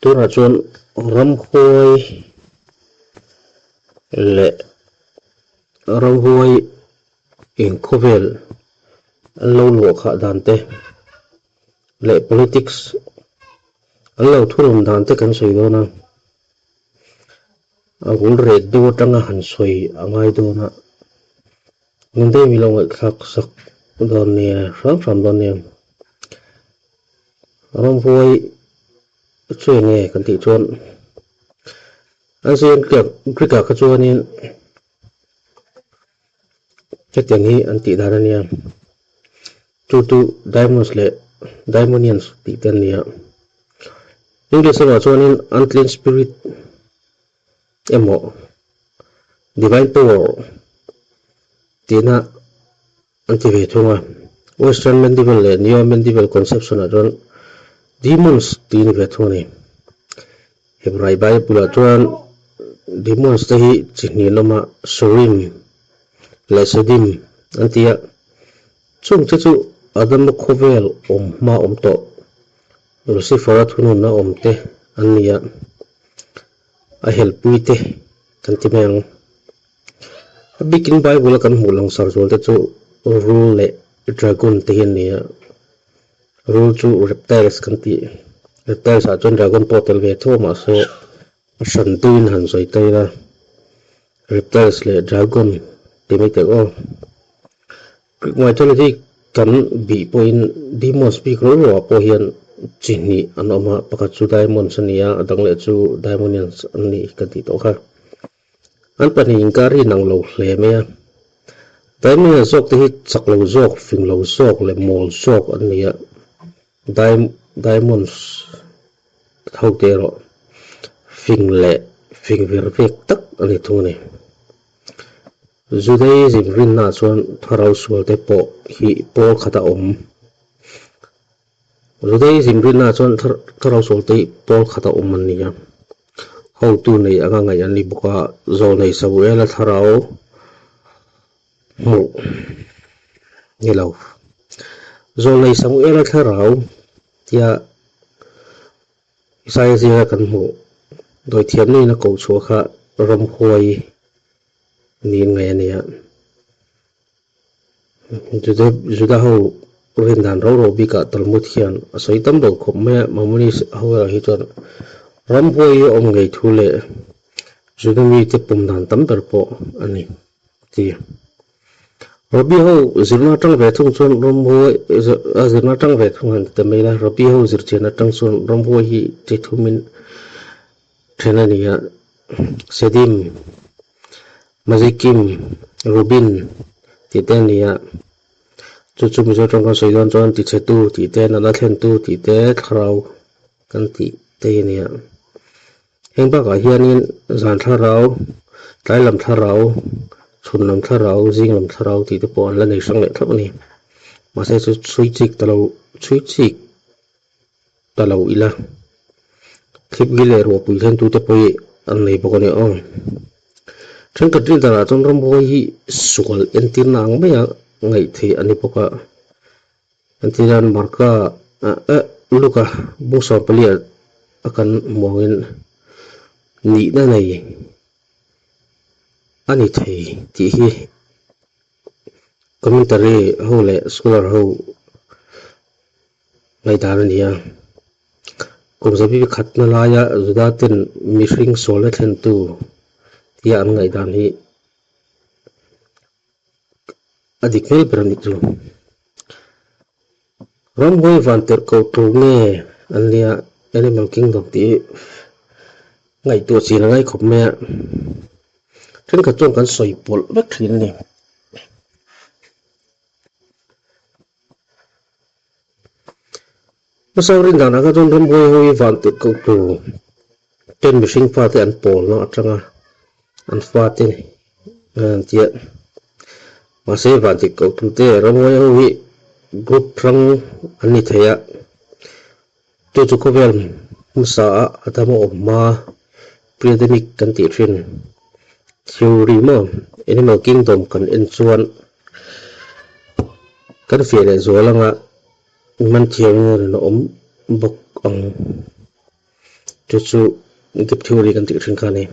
Tunah chuan ramhuai leh ramhuai in khawvel an lo luah khah dan te leh politics an lo thurun dan te kan sawi dawn a, a bul ret deuh atanga han sawi a ngai dawn a, ngun deuhin lo ngaihthlak sak dawn nia hram hram dawn nia. Ramhuai chu eng nge kan tih chuan Ancient Greek ah kha chuanin hetiang hi an tih dan a nia, chu chu daimons leh daimonians tih te an ni a. English lamah chuanin unclean spirit emaw divine power tihna An ti ve thung a. Western Medieval leh Neo-Medieval conception ah chuan demons tih a ni ve thung a ni. Hebrai Bible ah chuan demons te hi chi hnih an awm a, Surim leh Sedim an ti a. Chung te chu Adama khawvel awm hma awm tawh Lucifer-a thununna awm te an ni a, a helpui te kan ti mai ang. A bikin Bible a kan hmuh langsar zual te chu rul leh dragon te hi an ni a, rul chu reptiles kan tih, reptiles ah chuan dragon pawh a tel ve tho a mahse a hran deuhin han sawi ta ila reptiles leh dragon tih mai teh aw. Greek mythology kan bih pawhin demons bik ro ro ah pawh hian chi hnih an awm a, pakhat chu daimons a ni a, a dang leh chu daimonians an ni kan tih tawh kha. An pahnih inkar hi nang lo hle mai a. Daimonian zawk te hi chak lo zawk, fing lo zawk leh mawl zawk an ni a. Daimons ho te erawh fing leh fing ver vek tak a ni thung a ni. Judaism rinnaah chuan thlarau sual te pawh hi pawl khat a awm. Judaism rinnaah chuan thlarau sual te hi pawl khat a awm an ni a. Hotu nei anga ngaih an ni bawk a, Zawlnei Samuela thlarau hmuh ni lo. Zawlnei Samuela thlarau tia Isaia zinga kan hmuh dawithiamna in a koh chhuah kha ramhuai niin ngaih a ni a. Juda ho rin dan ro ro bikah Talmud hian a sawi tam lo khawp mai a, Maimonides ho erawh hi chuan ramhuai hi a awm ngei thu leh Juda mite pawm dan tam ber pawh a ni a ti. Rabbi ho zirna atang ve thung chuan ramhuai a zirna atang ve thung han ti ta mai la, Rabbi ho zirchian atang chuan ramhuai hi chi thumin then a ni a, Sedim, Mazikim, Rubin tih te a ni a, chu chu Mizo tawng kan sawi dawn chuan tichhetu tih te, natna thlentu tih te, thlarau kan tih te hi a ni a. Heng bakah hianin zan thlarau, tlai lam thlarau, chhun lam thlarau, zing lam thlarau tih te pawh an la nei hrang leh thlap a ni. Mahse chu chhui chik ta lo, chhui chik ta lo ila, thlipgi leh ruahpui thlentute pawh hi an nei bawk a ni aw. Thenkhat rin danah chuan ramhuai hi sual entirna ang maia ngaih theih a ni bawk a. Entirnan Marka eh Luka bung 14 a kan hmu angin nihna nei a ni thei tih hi commentary ho leh scholar ho Ngaihdan a ni a, kum zabi khatna laia Juda ten mihring sualna thlentu tia an ngaihdan hi a dik hmel ber a nih chu. Ramhuai van tirh ko tur nge an nia Animal Kingdom tih hi ngaihtuah chin a ngai khawp mai a, thenkhat chuan kan sawi pawlh vek thin a ni. Hmasa rin danah kha chuan ramhuai ho hi van tirh ko tur ten mihring fate an pawlna atanga an fate an tia mahse van tirh ko tur te ramhuai ho hi group hrang an ni thei a chu chu khawvel hmasa a Adama awm hma pre-Adamic kan tih thin theory maw animal kingdom kan en chuan kan fiah leh zual anga man thiam in a awm bawk ang. Chu chu Gap Theory kan tih thin kha a ni.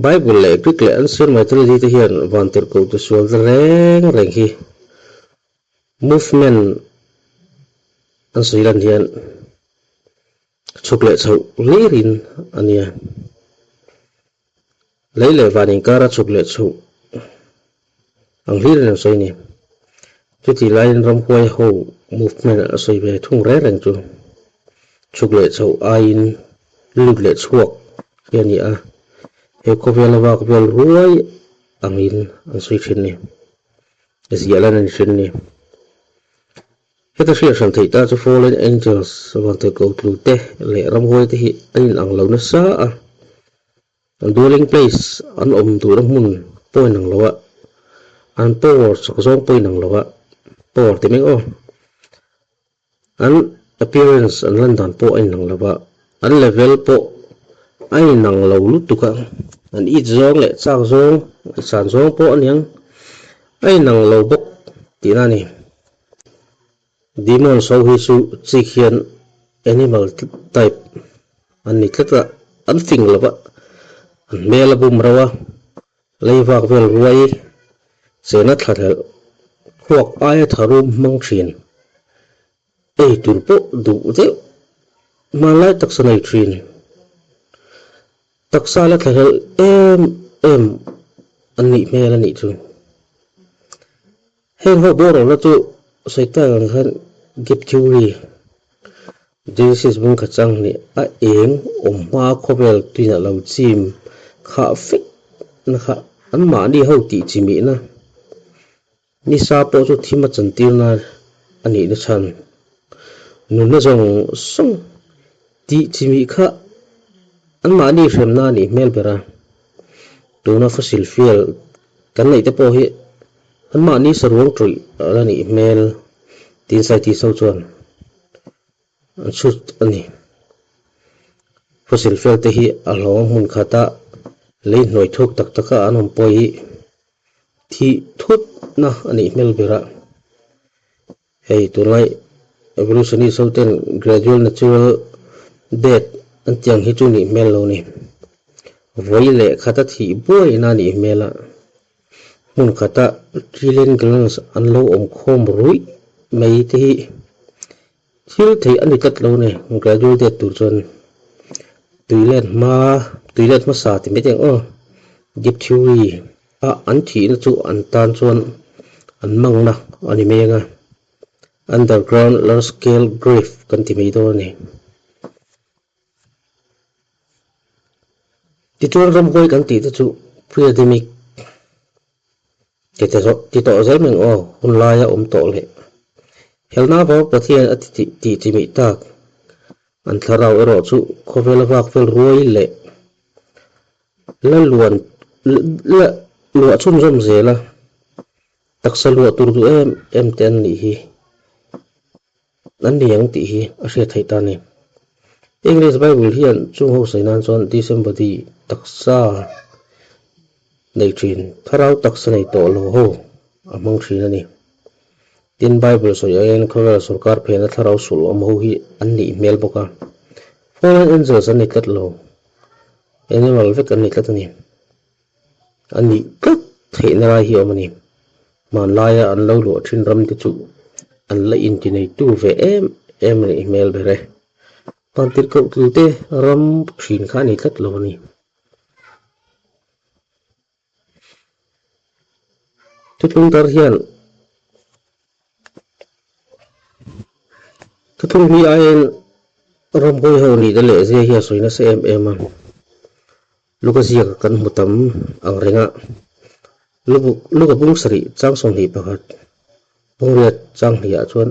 Bible leh Greek leh Ancient Mythology te hian vantirhkoh tu sual te reng reng hi movement an sawi lan hian chhuk leh chhoh hlirin a nia. Lei leh van inkara chhuk leh chhoh ang hlirin an sawi a ni. Chutih laiin ramhuai ho movement a sawi ve thung reng reng chu chhuk leh chhoh aiin lut leh chhuak hi a ni a, he khawvela vak vel ruai angin an sawi thin a ni. Ziah lan a ni thin a ni. Heta hriat hran theih ta chu Fallen Angels vantirhkoh tlu te leh ramhuai te hi an inang lo nasa a, an dwelling place an awm duhna hmun pawh a inang lo a, an power chak zawng pawh a inang lo a, power ti mai aw, an appearance an lan dan pawh a inang lo a, an level pawh a inang lo lutuk a, an it zawng leh chak zawng, san zawng pawh a niang a inang lo bawk tihna a ni. Demons ho hi chu chik hian animal type an ni tlat a, an fing lo va, an hmel a bum reuh a, lei vak vel ruai chena thla thelh khuak aia tharum hmang thin, ei tur pawh duh deuh hmanlai taksa nei thin, taksa la thlahlel em em an nih hmel a nih chu. Heng ho boruakna chu sawi tak ang khan Gap Theory, Genesis bung kha chang nih a eng awm hma khawvel tuinah lo chim khah fek na kha anmahni ho tih chi mihna nisa pawh chu thim a chantirna a nihna chhan nunna zawng zawng tih chi mih kha anmahni hremna a nih hmel ber a, tuna fossil fuel kan neih te pawh hi Anmahni saruang tawih a la nih hmel tiin scientist ho chuan an chhut a ni. Fossil fuel te hi a hlawng hmun khata lei hnuai thuk tak taka an awm pawh hi thih thutna a nih hmel ber a. Hei tunlai evolutionist ho ten gradual natural death an tih ang hi chu nih hmel lo ni. Vawi leh khata thih buaina a nih hmel a, hmun khata trillion gallons an lo awm khawm ruih mai te hi thil theih a ni tlat lo ni gradual death tur chuan tuilet hma tuilet hmasa ti mai teh ang aw deep theory a an thihna chu an tan chuan an mangna a ni mai ang a, underground large scale grave kan ti mai dawn a ni. Tichuan ramhuai kan tih te chu pre-ademic ti te zawh ti tawh zel mai ang aw, hun laia awm tawh leh helna avanga Pathian a ti tih chi mih tak an thlarau erawh chu khawvela vak vel ruai leh La luan la luah chhunzawm zel a, taksa luah tur duh em em te an nih hi, an ni ang tih hi a hriat theih ta a ni. English Bible hian chung ho sawi nan chuan disembody taksa nei thin, thlarau taksa nei tawh lo ho a hmang thin a ni. Tin, Bible sawi aiin khawvel sorkar phena thlarau sulh awm ho hi an nih hmel bawk a, fallen angels an ni tlat lo. Animal vek an ni tlat a ni. A nih tlat theihna lai hi a awm a ni. Hmanlaia an lo luah thin ram te chu an la intineitu ve em em a nih hmel ber e. Vantirhkoh tute ram thin kha a ni tlat lo a ni. Thuthlung tar hian thuthlung hi aiin ramhuai ho nihna leh zia hi a sawi nasa em em a, Luka ziak kan hmu tam ang reng a, Luka bung sarih chang 21 bungriat chang hnih ah chuan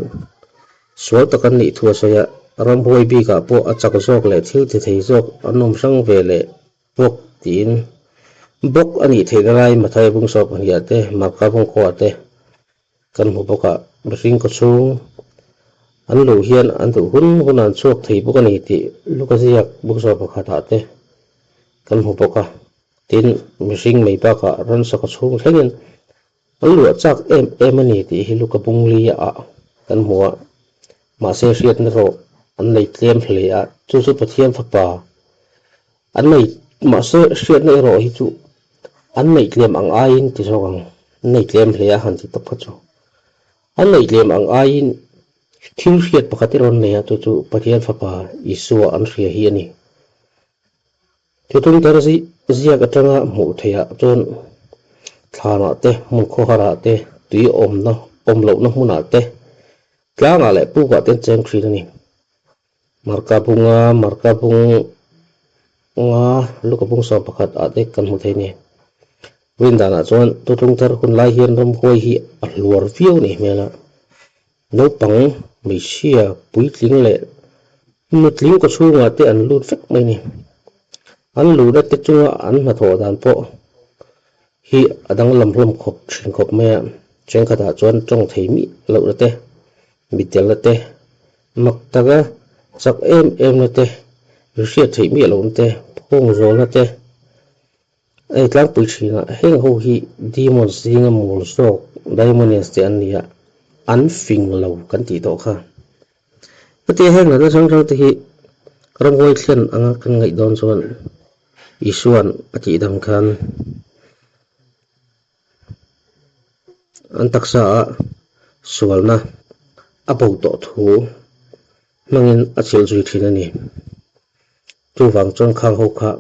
sual tak an nih thu a sawi a, ramhuai bikah pawh a chak zawk leh thil ti thei zawk an awm hrang ve leh Bawk tiin bawk a nih theihna lai Mathai bung sawp pahnih te, Marka bung khuaah te kan hmu bawk a, mihring kaw chhung an luh hian an duh hun hun an chhuak thei bawk a ni tih Luka ziak bung sawp pakhatah te kan hmu bawk a, tin mihring mai bakah ransa kaw chhung thlengin an luah chak em em a ni tih hi Luka bung li ah kan hmu a, mahse hriatna rawh. an nei tlem hle a, chu chu Pathian Fapa an nei, mahse hriatna erawh hi chu an neih tlem ang aiin ti zawk ang, an nei tlem hle a han ti tawp kha chu. An neih tlem ang aiin thil hriat pakhat erawh an nei a, chu chu Pathian Fapa Isua an hria hi a ni. Thuthlung thar ziak atanga hmuh theihah chuan thlanah te, hmun khawharah te, tui awmna awm lohna hmunah te, tlangah leh pukah te an cheng thin a ni. Marka bunga marka bunga luka bung 11 ah te kan hmu thei a ni. Rindanah chuan thuthlung thar hun lai hian ramhuai hi a hluar viau a nih hmel a. Naupang, hmeichhia, puitling leh nutling kawchhungah te an lut vek mai a ni. An luhna te chunga an hnathawh dan pawh hi a danglam hlawm khawp thin khawp mai a. Thenkhatah chuan tawng thei miah lohna te, mitdelna te, mak taka chak em emna te, ri hriat theih miah lohna te, phawng zawlna te, A ni tlangpui thin a, heng ho hi demons zinga mawl zawk daimonians te an ni a, an fing lo kan tih tawh kha. Hetia heng natna hrang hrang te hi ramhuai thlen anga kan ngaih dawn chuan Isua'n a tih dang khan an taksa ah sualna a bo tawh thu hmangin a chilh zui thin a ni. Chuvang chuan khang ho kha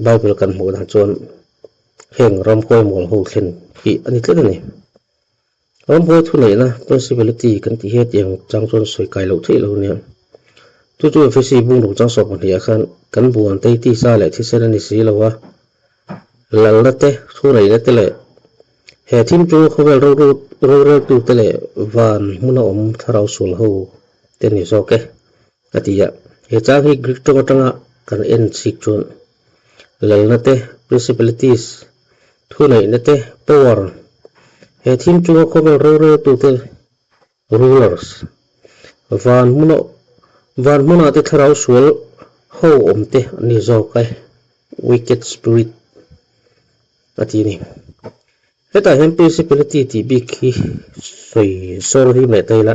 Bible kan hmuh dan chuan heng ramhuai mawl ho thlen hi a ni tlat a ni. Ramhuai thuneihna, principality, kan tih hi hetiang chang chuan sawi kai loh theih lo a nia. Chu chu Efesi bungruk chang 12 ah khan kan buan tei tisa leh thisen a ni si lo a, lalna te, thuneihna te leh he thim chunga khawvel roreltute leh van hmuna awm thlarau sual ho te ni zawk e. A ti a, he chang hi Greek tawng atanga kan en chik chuan lalna te, principalities, thuneihna te, power, he thim chunga khawvel roreltute, rulers, van hmuna van hmuna te thlarau sual ho awm te an ni zawk e, wicked spirit, a ti a ni. Hetah hian principality tih bik hi sawi sawr rim leh ta ila.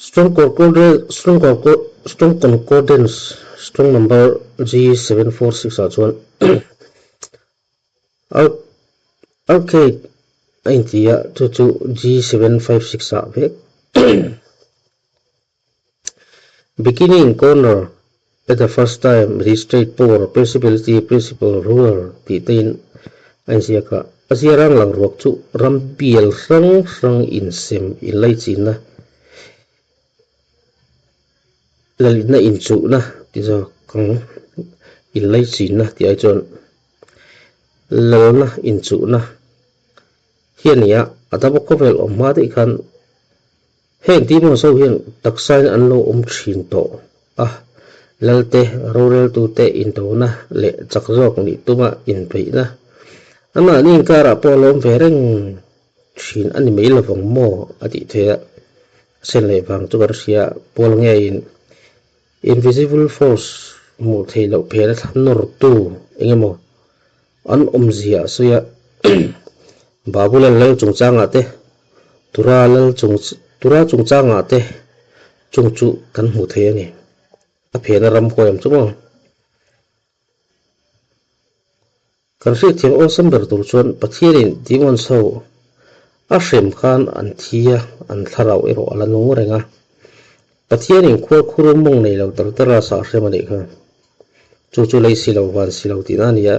Strong concordance, strong concordance, strong number G746 ah chuan arcade a inti a, chu chu G756 ah vek. Beginning corner at the first time magistrate power principality principal ruler tih te in a inziak a, a zia rang lang ruak chu ram bial hrang hrang insem inlaichinna lalitna inchuhna ti zawk ang inlaichinna tih ai chuan lalna inchuhna hi a ni a, a dama khawvel awm hma daih khan Heng demons ho hian taksain an lo awm thin tawh a, Lalte, roreltute intona leh chak zawk nih tuma inbeihna amahni inkarah pawh a lawm ve reng thin a ni mai lovang maw a tih theih a, a sen leh vang chu kan hria pawl ngeiin invisible force hmuh theih loh phena thla nawrtu eng emaw an awmzia a sawi a, Babulon lal chungchangah te, Tura lal chung Tura chungchangah te chung chu kan hmuh thei a ni. A phena ram huai ang chu maw? Kan hriatthiam awlsam ber tur chuan Pathianin demons ho a hrem khan an thi a, an thlarau erawh a la nung reng a. Pathianin khualkhur mawng nei lo tar tar a sah hrem a nih kha. Chu chu lei si lo, van si lo tihna a ni a.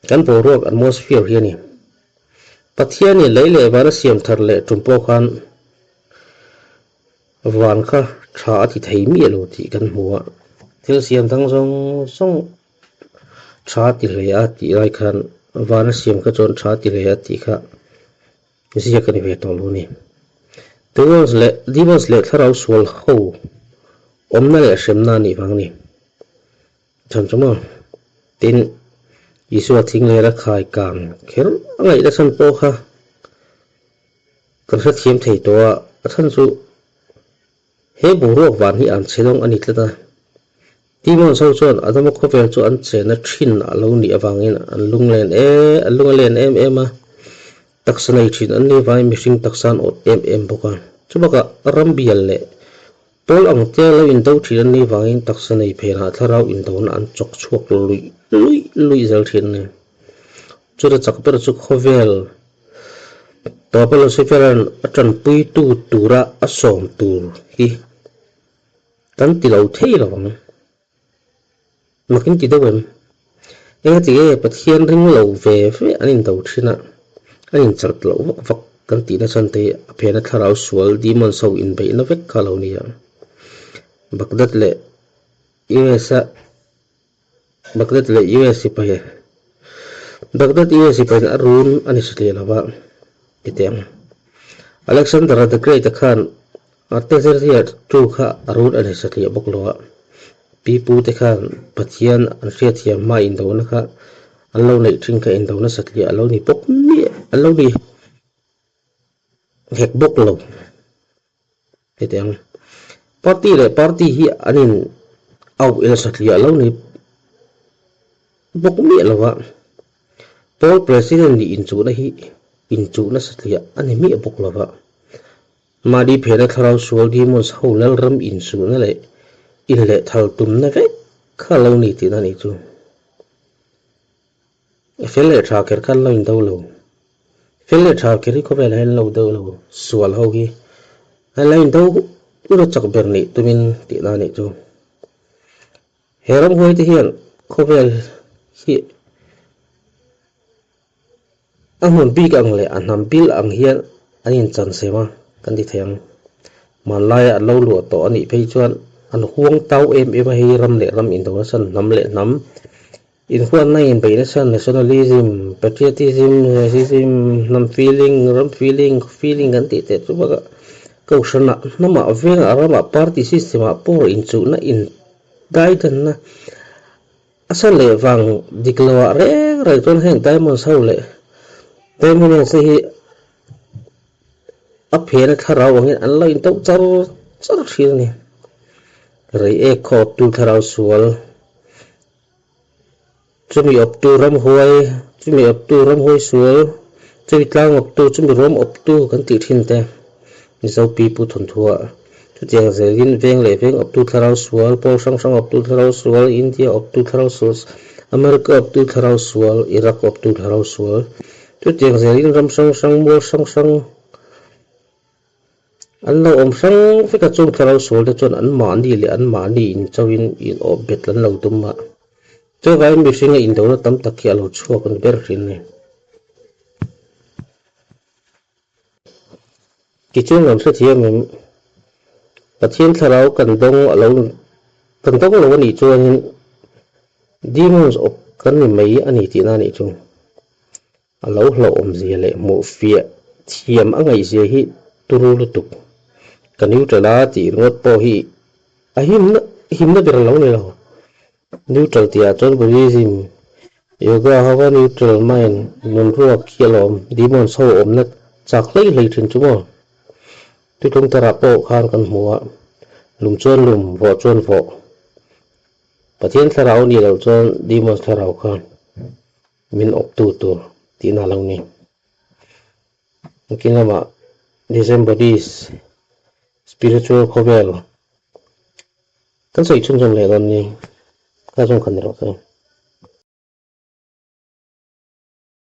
Kan boruak, atmosphere, hi a ni. Pathianin lei leh van a siam thar leh tum pawh khan van kha tha a ti thei miah lo tih kan hmu a. Thil siam dang zawng zawng tha ti hle a tih lai khan van a siam kha chuan tha ti hle a tih kha ziak a ni ve tawh lo a ni. Demons leh Demons leh thlarau sual ho awmna leh hremna a nih vang a ni. Chhan chu maw? Tin, Isua thing leh la khai kang kher a ngaihna chhan pawh kha kan hrethiam thei tawh a, a chhan chu he boruak van hi an chhe dawng a ni tlat a. Demons ho chuan Adama khawvel chu an chena thin a lo nih avangin an lunglen e an lung a len em em a, taksa nei thin an nih avangin mihring taksa an awt em em bawk a. Chubakah rambial leh pawl ang te lo indo thin an nih avangin taksa nei phenah thlarau indona an chawk chhuak luih luih luih zel thin a ni. Chuta chak ber chu khawvel tawpa Lucifer-a'n a tanpuitu tura a sawm tur hi kan ti lo thei lo ang. Nakin ti deuh em? Engati nge Pathian ring lo ve ve an indo thin a, an inchalh loh vak vak kan tihna chhan te hi a phena thlarau sual demons ho inbeihna vek kha a lo ni a. Baghdad leh US a Baghdad leh US sipai Baghdad US sipain a run a ni satliah lo va, ti teh ang. Alexander the Great-a khan Artaxerxes II kha a run a ni satliah bawk lo a. Pi pute khan Pathian an hriatthiam hma indona kha an lo neih thin kha indona satliah a lo ni bawk miah a lo ni hek bawk lo. Hetiang party leh party hi an in auh el satliah lo ni bawk miah lo a, Pawl President nih inchuhna hi inchuhna satliah a ni miah bawk lo va, mahni phena thlarau sual demons ho lalram inchuhna leh inlehthal tumna vek kha lo ni tihna a nih chu. Fel leh tha kher khan lo indo lo. Fel leh tha kher hi khawvelah hian lo do lo. Sual ho hi an lo indo ura chak ber nih tumin tihna a nih chu. He ramhuai te hian khawvel hi a hmun bik ang leh a hnam bil ang hian an inchan sem a kan ti thei ang. Hmanlaia an lo luah tawh a nih phei chuan an huang tau em em a hei ram leh ram indo nasa hnam leh hnam Inhuatna inbeih nasa nationalism, patriotism, racism, hnam feeling, ram feeling, feeling kan tih teh chu bakah kohhranah, hnamah, vengah, ramah, party system-ah pawh inchuhna, indaidanna a sa leh vang dik loah reng reng chuan heng diamonds ho leh diamonians te hi a phena thlarau angin an lo intoh char char thin a ni. Reiek khawptu thlarau sual. Chumi awptu ramhuai, chumi awptu ramhuai sual, chumi tlang awptu, chumi ruam awptu kan tih thin te Mizo pi pu thawnthuah chutiang zelin veng leh veng awptu thlarau sual, pawl hrang hrang awptu thlarau sual, India awptu thlarau sual, America awptu thlarau sual, Iraq awptu thlarau sual, chutiang zelin ram hrang hrang, mual hrang hrang, An lo awm hrang vek a, chung thlarau sual te chuan anmahni leh anmahni inchauhin in awp bet an lo tum a. Chuvangin mihringa indona tam tak hi a lo chhuak a ni ber thin a ni. Tichuan kan hrethiam em? Pathian thlarau kan dawng a lo kan dawng lo a nih chuanin demons awp kan ni mai a ni tihna a nih chu. A lo hlauhawmzia leh hmuh fiah thiam a ngaihzia hi turu lutuk. Ka neutral a tih ringawt pawh hi a himna himna ber a lo ni lo. Neutral tihah chuan Buddhism, Yoga hova neutral mind nun ruak hi a lawm demons ho awmna chak hlei hlei thin chu maw? Tuitlung tarah pawh khan kan hmu a, lum chuan lum, vawh chuan vawh. Pathian thlarau a nih loh chuan demons thlarau kha Min awptu tur tihna a lo ni. Nakin lamah December is spiritual khawvel kan sawi chhunzawm leh dawn ni. Kha zawng kha ni rawh se.